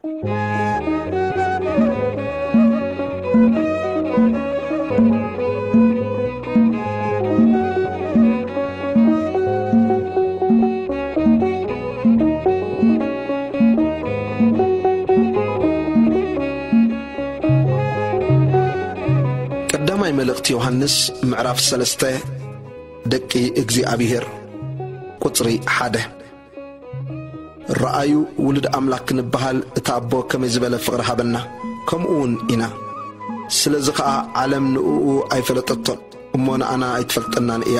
ቀዳማይ መልእኽቲ ዮሃንስ ምዕራፍ ሰለስተ፣ ደቂ እግዚኣብሔር፣ ቁጽሪ ሓደ። ረኣዩ፣ ውሉድ ኣምላኽ ክንበሃል እቲ ኣቦ ከመይ ዝበለ ፍቕሪ ሃበና፣ ከምኡ እውን ኢና። ስለዚ ኸኣ ዓለም ንእኡ ኣይፈለጠቶን፣ እሞ ንኣና ኣይትፈልጠናን እያ።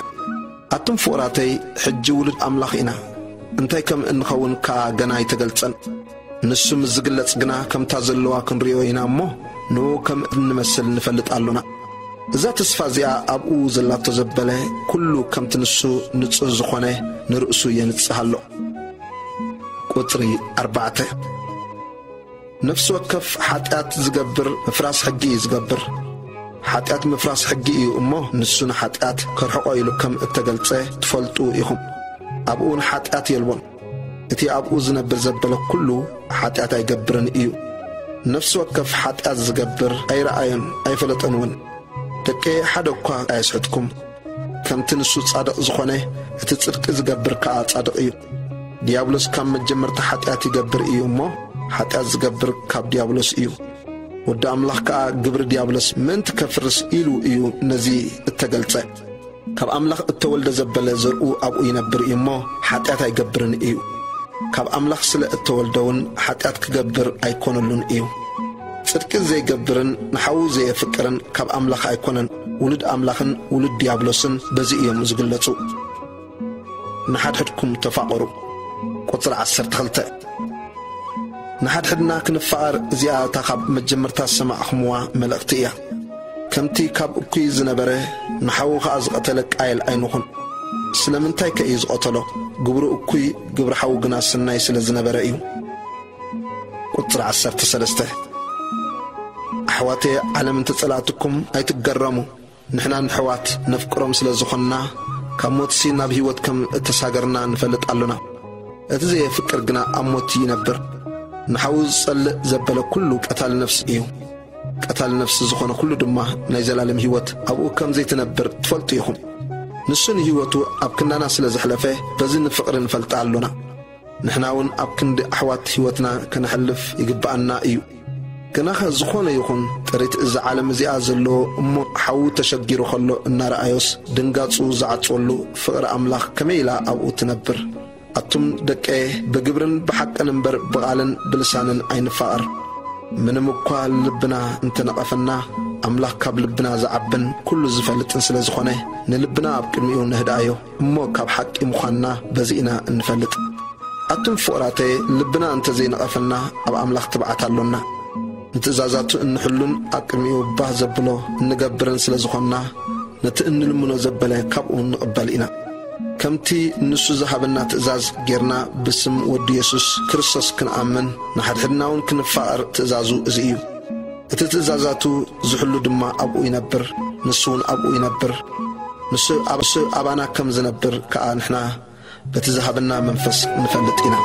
ኣቱም ፍቑራተይ፣ ሕጂ ውሉድ ኣምላኽ ኢና፣ እንታይ ከም እንኸውን ከኣ ገና ኣይተገልጸን። ንሱ ምስ ዝግለጽ ግና ከምታ ዘለዋ ክንርእዮ ኢና እሞ፣ ንኡ ከም እንመስል ንፈልጥ ኣሎና። እዛ ተስፋ እዚኣ ኣብኡ ዘላቶ ዘበለ፣ ኩሉ ከምቲ ንሱ ንጹህ ዝኾነ ንርእሱ የንጽህ ኣሎ። ቁጽሪ ኣርባዕተ። ነፍሲ ወከፍ ሓጢኣት ዝገብር ምፍራስ ሕጊ እዩ ዝገብር። ሓጢኣት ምፍራስ ሕጊ እዩ እሞ፣ ንሱ ንሓጢኣት ከርሕቖ ኢሉ ከም እተገልጸ ትፈልጡ ኢኹም። ኣብኡ ንሓጢኣት የልቦን። እቲ ኣብኡ ዝነብር ዘበለ ኩሉ ሓጢኣት ኣይገብርን እዩ። ነፍሲ ወከፍ ሓጢኣት ዝገብር ኣይረኣዮን ኣይፈለጠን እውን። ደቀየ፣ ሓደ እኳ ኣየስሕትኩም። ከምቲ ንሱ ጻድቕ ዝኾነ፣ እቲ ጽድቂ ዝገብር ከኣ ጻድቕ እዩ። ዲያብሎስ ካብ መጀመርታ ሓጢኣት ይገብር እዩ እሞ፣ ሓጢኣት ዝገብር ካብ ዲያብሎስ እዩ። ወዲ ኣምላኽ ከኣ ግብሪ ዲያብሎስ ምእንቲ ከፍርስ ኢሉ እዩ ነዚ እተገልጸ። ካብ ኣምላኽ እተወልደ ዘበለ ዘርኡ ኣብኡ ይነብር እዩ እሞ፣ ሓጢኣት ኣይገብርን እዩ። ካብ ኣምላኽ ስለ እተወልደ እውን ሓጢኣት ክገብር ኣይኮነሉን እዩ። ጽድቂ ዘይገብርን ንሓዉ ዘየፍቅርን ካብ ኣምላኽ ኣይኮነን። ውሉድ ኣምላኽን ውሉድ ዲያብሎስን በዚ እዮም ዝግለጹ። ንሓድሕድኩም ተፋቐሩ። ቁጽሪ ዓሰርተ ክልተ። ንሓድሕድና ክንፋቐር፣ እዚኣ እታ ካብ መጀመርታ ዝሰማዕኹምዋ መልእኽቲ እያ። ከምቲ ካብ እኩይ ዝነበረ፣ ንሓዉ ኸኣ ዝቐተለ ቃየል ኣይንኹን። ስለምንታይ ከ እዩ ዝቐተሎ? ግብሩ እኩይ፣ ግብሪ ሓዉ ግና ሰናይ ስለ ዝነበረ እዩ። ቁጽሪ ዓሰርተ ሰለስተ። ኣሕዋተየ፣ ዓለም እንተ ጸላእትኩም ኣይትገረሙ። ንሕና ንኣሕዋት ነፍቅሮም ስለ ዝኾንና፣ ካብ ሞትሲ ናብ ህይወት ከም እተሳገርና ንፈልጥ ኣሎና። እቲ ዘየፍቅር ግና ኣብ ሞት ይነብር። ንሓዉ ዝጸልእ ዘበለ ኩሉ ቀታሊ ነፍሲ እዩ። ቀታሊ ነፍሲ ዝኾነ ኩሉ ድማ ናይ ዘላለም ህይወት ኣብኡ ከም ዘይትነብር ትፈልጡ ኢኹም። ንሱ ንህይወቱ ኣብ ክንዳና ስለ ዘሕለፈ፣ በዚ ንፍቕሪ ንፈልጣ ኣሎና። ንሕና እውን ኣብ ክንዲ ኣሕዋት ህይወትና ከነሕልፍ ይግብኣና እዩ። ግናኸ ዝኾነ ይኹን ጥሪት እዛ ዓለም እዚኣ ዘለዎ እሞ ሓዉ ተሸጊሩ ኸሎ እናረኣዮስ ድንጋጹ ዝዓጽወሉ ፍቕሪ ኣምላኽ ከመይ ኢላ ኣብኡ ትነብር? ኣቱም ደቀየ፣ ብግብርን ብሓቅን እምበር ብቓልን ብልሳንን ኣይንፋቐር። ምንም እኳ ልብና እንተነቐፈና፣ ኣምላኽ ካብ ልብና ዝዓብን ኩሉ ዝፈልጥን ስለ ዝኾነ፣ ንልብና ኣብ ቅድሚኡ ነህድኣዮ እሞ ካብ ሓቂ ምዃንና በዚ ኢና እንፈልጥ። ኣቱም ፍቑራተየ፣ ልብና እንተ ዘይነቐፈና፣ ኣብ ኣምላኽ ትብዓት ኣሎና። ንትእዛዛቱ እንሕሉን ኣብ ቅድሚኡ ባህ ዘብሎ እንገብርን ስለ ዝኾንና፣ ነቲ እንልምኖ ዘበለ ካብኡ ንቕበል ኢና። ከምቲ ንሱ ዝሃበና ትእዛዝ ጌርና ብስም ወዱ የሱስ ክርስቶስ ክንኣምን፣ ንሓድሕድና እውን ክንፋቐር ትእዛዙ እዚ እዩ። እቲ ትእዛዛቱ ዝሕሉ ድማ ኣብኡ ይነብር፣ ንሱ እውን ኣብኡ ይነብር። ንሱ ኣብ፣ ንሱ ኣባና ከም ዝነብር ከኣ ንሕና በቲ ዝሃበና መንፈስ ንፈልጥ ኢና።